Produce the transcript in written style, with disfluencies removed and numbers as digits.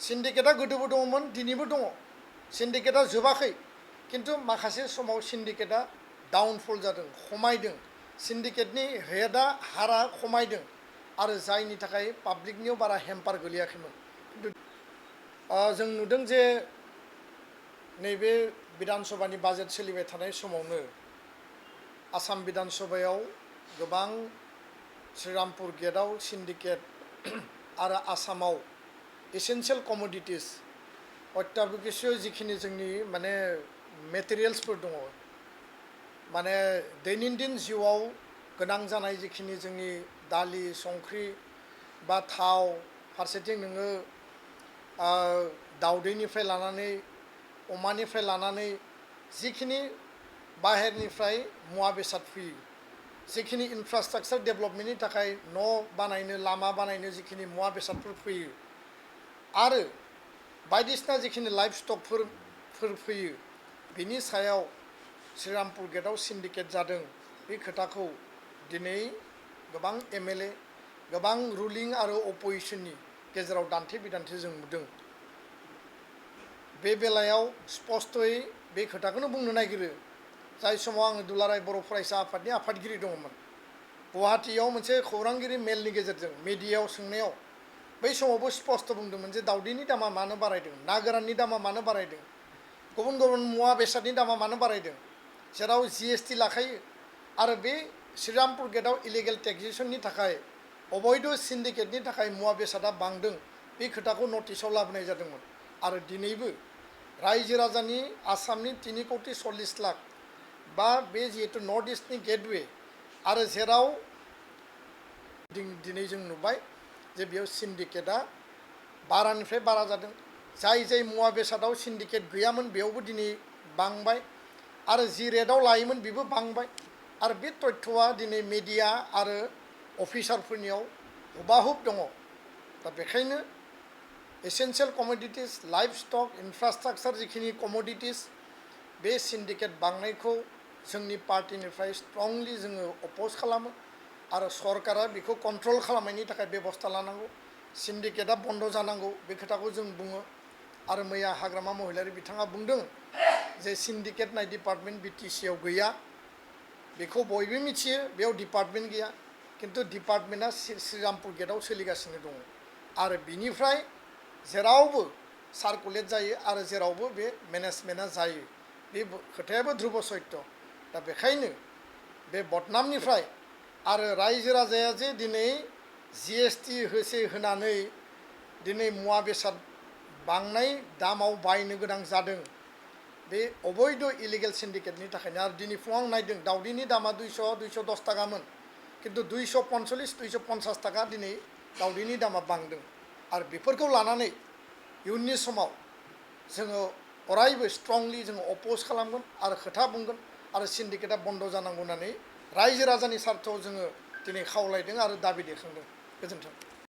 सिन्डिकेटआ गोदोबो दङमोन दिनैबो दङ सिन्डिकेटआ जोबाखै किन्तु माखासे समाव सिन्डिकेटआ डाउनफल जादों खमायदों सिन्डिकेटनि रेटआ हारा खमायदों आरो जायनि थाखाय पाब्लिकनियाव बारा हेम्पार गोलैयाखैमोन किन्तु जों नुदों जे नैबे विधान सभानि बाजेट सोलिबाय थानाय समावनो आसाम विधान सभायाव गोबां श्रीरामपुर गेटआव सिन्डिकेट आरो आसामाव एसेन्शियेल कमोडिटिस अत्यावश्यक जिखिनि जोंनि माने मेटेरियेल्सफोर दङ माने दैनन्दिन जिउआव गोनां जानाय जिखिनि जोंनि दालि संख्रि बा थाव फारसेथिं नोङो दाउदैनिफ्राय लानानै अमानिफ्राय लानानै जिखिनि बाहेरनिफ्राय मुवा बेसाद फैयो जिखिनि इनफ्रास्ट्राक्चार डेभेलपमेन्टनि थाखाय न' बानायनो लामा बानायनो जिखिनि मुवा बेसादफोर फैयो आरो बायदिसिना जिखिनि लाइफ स्टकफोर फैयो बिनि सायाव श्रीरामपुर गेटआव सिन्डिकेट जादों बे खोथाखौ दिनै गोबां एमएलए गोबां रुलिं आरो अपोजिशननि गेजेराव दान्थे बिदान्थे जों नुदों बे बेलायाव स्पष्टयै बे खोथाखौनो बुंनो नागिरो जाय समाव आङो दुलाराय बर' फरायसा आफादनि आफादगिरि दङमोन गुवाहाटीयाव मोनसे खौरांगिरि मेलनि गेजेरजों मिडियायाव सोंनायाव बै समावबो स्पष्ट बुंदोंमोन जे दाउदैनि दामा मानो बारायदों ना गोराननि दामा मानो बारायदों गुबुन गुबुन मुवा बेसादनि दामा मानो बारायदों जेराव जीएसटी लाखायो आरो बे श्रीरामपुर गेटआव इलिगेल टेक्सेसननि थाखाय अबैध सिन्डिकेटनि थाखाय मुवा बेसादा बांदों बे खोथाखौ नटिसआव लाबोनाय जादोंमोन आरो दिनैबो रायजो राजानि आसामनि 3,40,00,000 लाख बा बे जिहेतु नर्थ इस्टनि गेटवे आरो जेराव दिनै जों नुबाय जे बेयाव सिन्डिकेटआ बारानिफ्राय बारा जादों जाय जाय मुवा बेसादाव सिन्डिकेट गैयामोन बेयावबो दिनै बांबाय आरो जि रेटआव लायोमोन बेबो बांबाय आरो बे तथ्यआ दिनै मिडिया आरो अफिसारफोरनियाव हुबाहुब दङ दा बेखायनो एसेन्शियेल कमोडिटिस लाइफ स्टक इनफ्रास्ट्राक्चार जिखिनि कमोडिटिस बे सिन्डिकेट बांनायखौ जोंनि पार्टिनिफ्राय स्ट्रंलि जोङो अपोज खालामो आरो सरकारा बेखौ कन्ट्रल खालामनायनि थाखाय बेबस्था लानांगौ सिन्डिकेटआ बन्द जानांगौ बे खोथाखौ जों बुङो आरो मैया हाग्रामा महिलारि बिथाङा बुंदों जे सिन्डिकेट नाय डिपार्टमेन्ट बिटिसिआव गैया बेखौ बयबो मिथियो बेयाव डिपार्टमेन्ट गैया किन्तु डिपार्टमेन्टआ श्रीरामपुर गेटआव सोलिगासिनो दङ आरो बिनिफ्राय जेरावबो सार्कुलेट जायो आरो जेरावबो बे मेनेजमेन्टआ जायो बे खोथायाबो ध्रुब सत्य दा बेखायनो बे बदनामनिफ्राय आरो रायजो राजाया जे दिनै जीएसटी होनानै दिनै मुवा बेसाद बांनाय दामाव बायनो गोनां जादों बे अबैध इलिगेल सिन्डिकेटनि थाखायनो आरो दिनै फुङाव आं नायदों दाउदैनि दामा 200-210 टाकामोन किन्तु 245-250 टाका दिनै दाउदैनि दामा बांदों आरो बेफोरखौ लानानै इयुननि समाव जोङो अरायबो स्ट्रंलि जोङो अपोज खालामगोन आरो खोथा बुंगोन आरो सिन्डिकेटआ बन्द जानांगौ होननानै रायजो राजानि सार्थआव जोङो दिनै खावलायदों आरो दाबि दैखांदों गोजोन्थों।